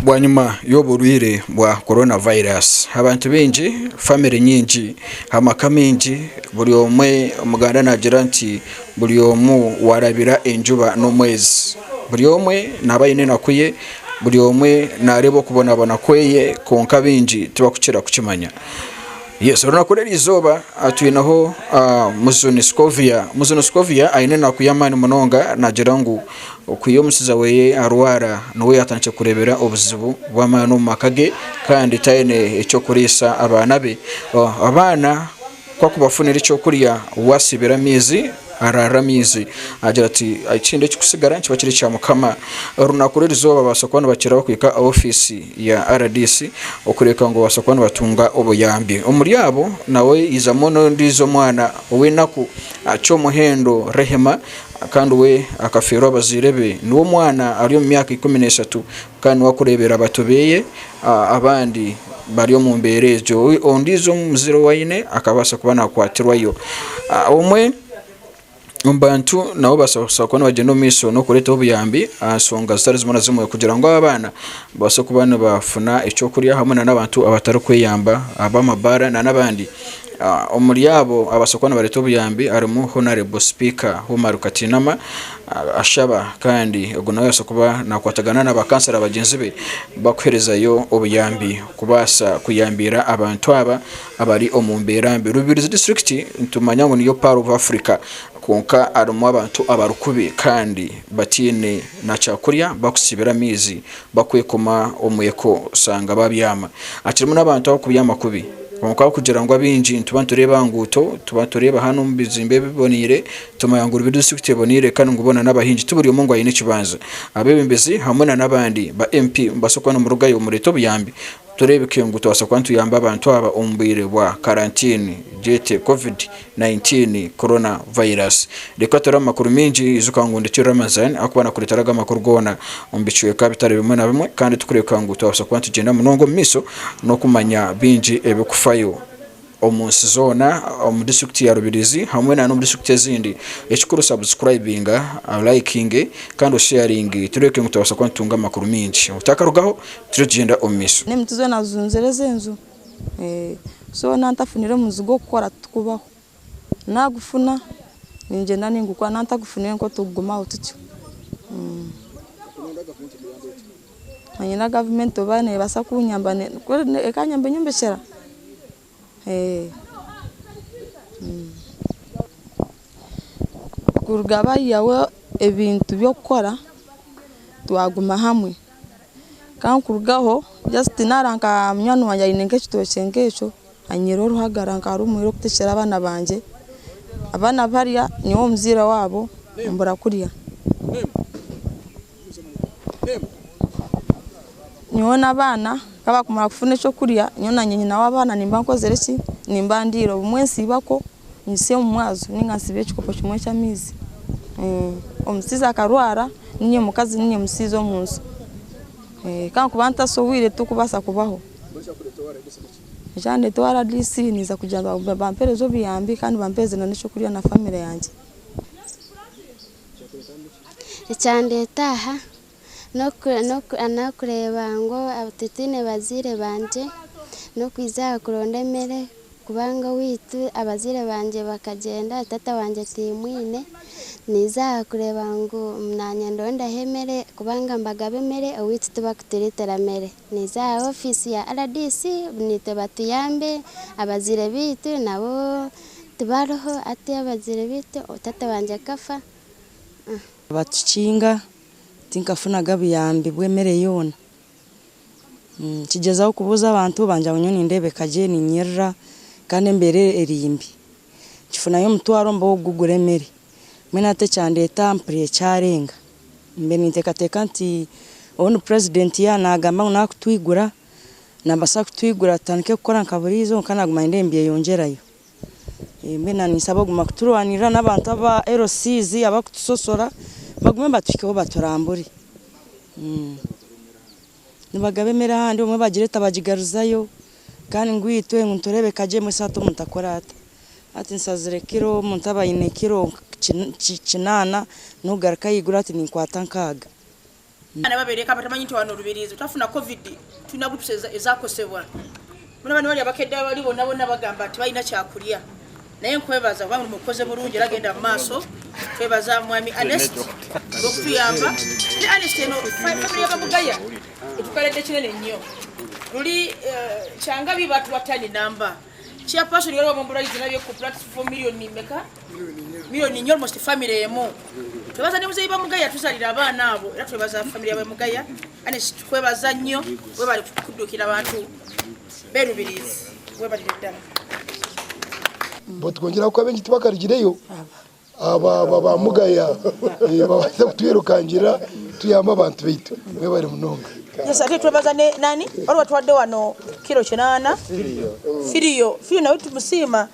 Bwanyima y'oburwaire bwa Corona virus, abantu baingi, famire nyingi, amaka maingi buri omwe omuganda naagira nti buri omu waarabira enjuba n'omwezi. Buri omwe naaba aine enaku ye, buri omwe naareeba okubonabona kweye kwonka baingi tibakukira kukimanya. Yes, orunaku rw'erizooba twineho Muzuni Scovia. Muzuni Scovia aine enaku y'amaani munonga naagira ngu Okwiha omutsiza weye arwara niwe yatandikire kurebera obuzibu bw'amaani omu maka ge kandi taine eky'okuriisa abaana be. Abaana ku akubafunira ekyokurya we asibira amaizi ararira amaizi agira ati ekindi ekikusigara nikiba kiri ekya Mukama. Orunaku rw'erizooba babaasa kuba nibakiraho kuhika aha ofiisi ya rdc okureebeka ngu babaasa kuba nibatunga obuyambi. Omuri abo nawe haizamu n'ondiijo omwana ow'enaku Kyomuhendo Rehema Kandi we akafeerwa abazaire be. Niwe omwana ari omu myaka 13 kandi niwe arikureeberera bato beye abandi bari omu mbeera egyo. Ondiijo omuzaire ou aine akabaasa kuba naakwatirwayo. Omwe omu bantu nabo babaasa kuba nibagyenda omu maisho n'okureetaho obuyambi aha nshonga zitari zimwe na zimwe kugira ngu abaana babaase kuba nibafuna ekyokurya hamwe n'abantu abatarikweyamba ab'amabaara n'abandi. Omuri abo ababaasa kuba nibareeta obuyambi harimu Honarebo Sipiika Umar Katinama ashaba kandi ogu nawe abaasa kuba nakwatagana na bakansara bagyenzi be bakuherezayo obuyambi kubaasa kuyambira abantu aba abari omu mbeera mbi. Rubirizi disiturikiti nitumanya ngu niyo Pearl of Africa kwonka harimu abantu abarikubi kandi bataine na kyakurya bakusibira amaizi bakwekoma omweko osanga babyama. Hakirimu n'abantu abarikubyama kubi. Kwonka kugira ngu abaingi nituba nitureeba aha nguuto, tuba nitureeba hanu omu bizimbe ebiboneire, tumanya ngu Rubiri disiturikiti eboneire kandi ngu boona n'abahingi ti buri omwe ngu aine ekibanja. Abeebembezi hamwe na n'abandi ba MP mubaase kuba nimurugayo mureete obuyambi tureebeke ngu twabaasa kuba nituyamba abantu aba omu bwire bwa karantiini gyete Covid 19 Corona virus. Reka turebe amakuru maingi, ijuka ngu ndi Ramazan ahakuba nakureetera aga amakuru goona omu bicweka bitari bimwe na bimwe kandi tukureebeka ngu twabaasa kuba nitugyenda munonga omu maisho n'okumanya bingi ebikufayo omu nsi zoona omu disiturikiti ya Rubirizi hamwe na n'omu disiturikiti ezindi. Ekikuru sabusikurayibinga, olayikinge kandi osheyaringe tureebeke ngu twabaasa kuba nitutunga amakuru maingi. Otakarugaho turiyo tugyenda omu maisho. N'emiti zoona zunzire ezi enju. So nantafunire omuzi gw'okukora tikubaho. Nagufuna ningyenda ningukora nantagufunire nikwo tukugumaho tutyo. Niinyenda gavumenti oba nebaasa kunyamba ekanyamba enyombekyera. Kuruga baihaho ebintu by'okukora twaguma hamwe. Kandi kurugaho just naara nka munywani wangye aine nk'ekitookye nk'ekyo, anyihireho oruhagara nkarumwire okutekyera abaana bangye, abaana barya nyowe omuzaire waabo mbura kurya. Nyowe n'abaana ku barikumara kufuna ekyokurya nyowe nanye nyina w'abaana nimba nkozire ki, nimba ndiire obumwe nsiibako nyitsya omu mwazo ninga nsiibe ekikopo kimwe ky'amaizi. Omushaija akarwara niinye mukazi niinye mushaija omu nju kandi kuba ntasobwire tikubaasa kubaho. Ekyandeeta owa RDC ninza kugira ngu bampereze obuyambi kandi bampereze n'ekyokurya na famire yangye. Ekyandeeta aha n'okureeba ngu titwine bazaire bangye, n'okwija aha kuronda emere kubanga owaitu abazaire bangye bakagyenda taata wangye timwine, naija aha kureeba ngu naanye ndondaho emere kubanga mbagaba emere owaitu tibakutureetera mere. Naija aha ofiisi ya rdc naitwe batuyambe, abazaire baitu nabo tibariho hati abazaire baitu taata wangye akafa. Batukinga tinkafunaga buyambi bw'emere yoona. Nkigyezaho kubuuza abantu bangira ngu nyowe nindeebeka gye ninyirira kandi embeera eri mbi. Nkifunayo omutwaro mbeho gugura emere. Mbwenu hati ekyandeeta mpuriire kyarenga. Mbe ninteekateeka nti obundi purezidenti yaaba naagamba ngu naakutwigura, naabaasa kutwigura tutandike kukora nka buriijo kwonka naaguma nindeeba nibyeyongyerayo. Mbwenu na ninsaba kuguma kuturwanirira n'abantu aba LCs abakutusosora bagume batuhikeho baturambure. Nibagaba emere ahandi obumwe bagireeta bagigaruzayo kandi ngu itwe ngu nitureebeka gye mbwenu shi hati omuntu akore ata? Hati nshazire kiro omuntu aba aine kiro kinaana nogaruka ahaiguru ati ninkwata nkaaga. Abaana babereka batamanyi nti wano Rubirizi twafuna covid tulina groups ezakosebwa muna bano bali abakedde abali bonna bonna bagamba tebalina kyakulya naye nkwebaza kubanga mulimu ogukoze bulungi era genda mu maaso twebaza mwami Ernest olwokutuyamba ne Ernest eno family y'abamugaya etukaledde kinene nnyo luli eh, kyangabi batuwa tani namba chairperson waliwo mobilize nabye ku platform million meka million nnyo almost family emu twebaza ne muzeeyi bamugaya tuzalira abaana abo era twebaza family yabamugaya Ernest tukwebaza nnyo webale kuddukira abantu berubirizi webalire ddala Twongyeraho ku abaingi tibakarugireyo aba bamugaya eh, babaase kutwirukangira tuyambe abantu baitu mwebare munonga. Yes, ate twebaza ne nani waliwo watuwadde wano kiro kinaana firiyo firiyo nawe tumusiima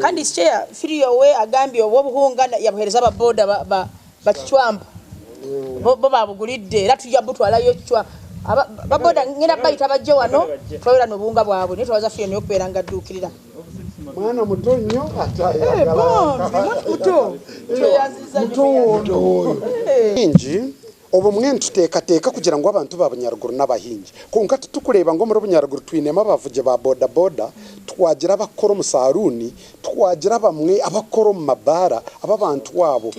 kandi chair firiyo we agambye oba obuhunga yabuheereza ababoda bakicwamba bo bo babugulidde era tujja butwalayo kicwa baboda ngenda bayita bajje wano twawera n'obuwunga bwabwe naye twebaza firiyo naye okubeera nga adduukirira. Mwana muto nnyo ate ayagala. Bombi mwana muto tweyanziza Muto oyo. Bingi obumwe nituteekateeka kugira ngu abantu ba Bunyaruguru n'abahingi kwonka titukureeba ngu omuri Bunyaruguru twinemu abavugi ba bodaboda, twagira abakukora omu saruuni, twagira abamwe abakukora omu mabaara abu abantu abo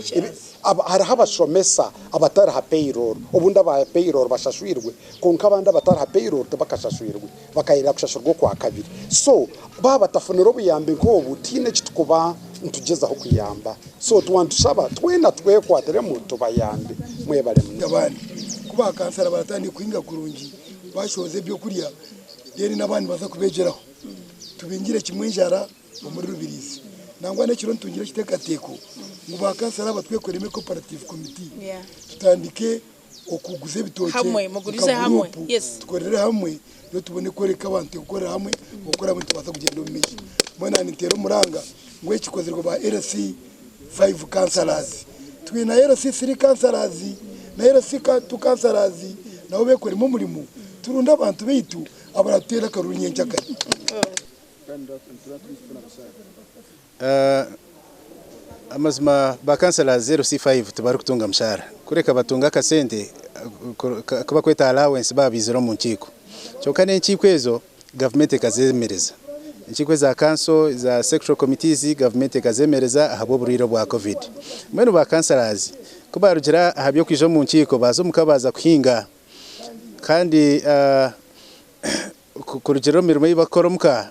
hariho abashomesa abatari ha payroll obundi aba payroll bashashwirwe kwonka abandi abatari ha payroll tibakashashwirwe bakaheriire kushashurwa okwakabiri so baaba batafunire obuyambi nk'obu tihaine eki tukuba nitugyezaho kuyamba so twaba nitushaba twena twekwatiremu tubayambe mwebale munonga. Abandi ku bakansara baratandika kuhinga kurungi bashohoza ebyokurya then n'abandi baza kubegyeraho tubingire kimwe enjara omuri Rubirizi nangwa n'ekiro nitungire ekiteekateeko ngu bakansara aba twekoremu cooperative committee tutandike okuguza ebitookye Hamwe, mugurize nka hamwe, group, yes. tukorere hamwe rero tubone kworeka abantu kukorera hamwe okukora hamwe nitubaasa kugyenda omu maisho mbwenu ninteera omuranga ngu ekikozirwe ba LC 5 councillors twine LC 3 councillors na LC 2 councillors nabo bekoremu omurimo turunde abantu baitu abaratuteera akaruru nyenkyakare. Amazima ba councillors LC5 tibarikutunga mushahara kureka batunga akasente kubakweta allowance babizire omu nkiiko kyonka n'enkiiko ezo gavumenti ekazemereza enkiiko eza council za sectoral committees gavumenti ekazemereza ahabw'oburwaire bwa covid mbwenu ba councillors kubarugira aha by'okwija omu nkiiko baza omuka baza kuhinga kandi kurugira omu mirimo ei bakukora omuka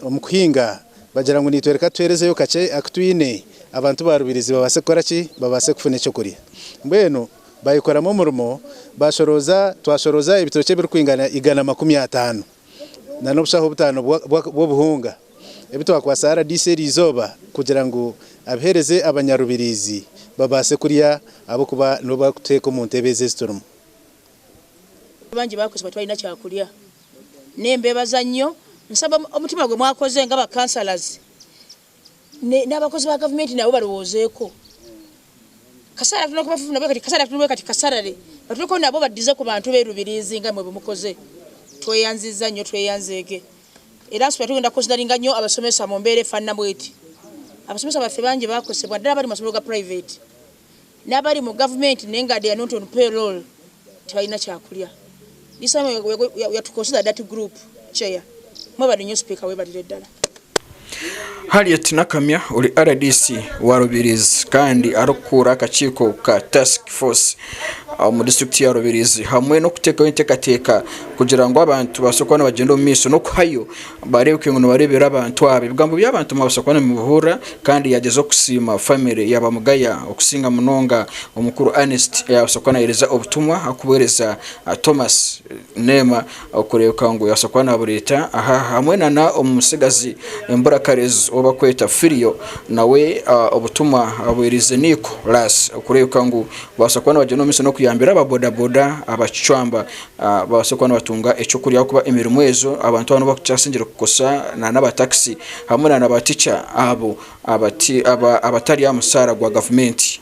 omu kuhinga bagira ngu nitwe reka tuherezeyo kakye aku twine abantu ba Rubirizi babaase kukora ki babaase kufuna ekyokurya mbwenu bayikoramu omurimo bashoroza twashoroza ebitookye ebirikwingana 150 na n'obushaho butaano bw'obuhunga ebi twakwasa RDC eriizooba kugira ngu abiheereze abanyarubirizi babaase kurya ahabw'okuba nibo barikuteeka omu ntebe ezi eziturimu. Bangi bakozebwa tebalina kyakulya nembebaza nnyo nsaba omutima gwe mwakoze nga ba councillors n'abakozi ba gavumenti nabo balowoozeeko kasala tulina kubafuna kati kasala tulina kati kasalale batuliko nabo baddize ku bantu b'erubirizi nga mwe bwe mukoze tweyanzizza nnyo tweyanzeege era nsubira tugenda kukonsidaringa nnyo abasomesa mu mbeera efaanana bweti abasomesa baffe bangi bakosebwa ddala bali mu masomero ga private n'abali mu gavumenti naye nga they are not on payroll tebalina kyakulya. This time we, we, we, we have to consider that group chair. Mwebale nnyo speaker webalire ddala. Harriet Nakamya ori RDC wa Rubirizi kandi arikukuura akakiiko ka Task Force omu disiturikiti ya Rubirizi hamwe n'okuteekaho enteekateeka kugira ngu abantu babaase kuba nibagyenda omu maisho n'okuhayo bareebeke ngu nibareebera abantu aba. Ebigambo by'abantu mwabaasa kuba nimubihurira kandi yaagyezaho kusiima famire ya Bamugaya okusinga munonga omukuru Ernest yaabaasa kuba naaheereza obutumwa arikubuheereza Thomas Neema okureebeka ngu yaabaasa kuba naabureeta aha hamwe nana omutsigazi Emburakarezi ou barikweta Filio nawe obutumwa abuheerize Nicholas okureebeka ngu babaasa kuba nibagyenda omu maisho n'okuyambira aba bodaboda abakicwamba babaase kuba nibatunga eky'okurya ahabw'okuba emirimo ezo abantu aba nibo bakukyasingire kukosa nana aba takisi hamwe nana ba tica abo abatari aha mushaara gwa gavumenti.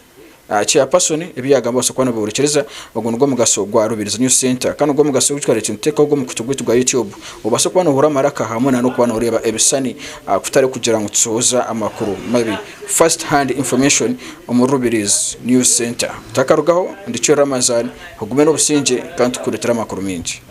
Chairperson ebi yaagamba obaasa kuba noobihurikiriza. Ogu nigwo mugasho gwa Rubirizi News Centre kandi nigwo mugasho ogu twaabaire nituteekaho ogw'omukutu gwaitu gwa YouTube obaase kuba noohurira amaraka hamwe na n'okuba nooreeba ebishushani kutari kugira ngu tushohoza amakuru mabi. First hand information omuri Rubirizi News Centre. Ntakarugaho ndi Chwera Ramazan, ogume n'obusingye kandi tukureetere amakuru maingi.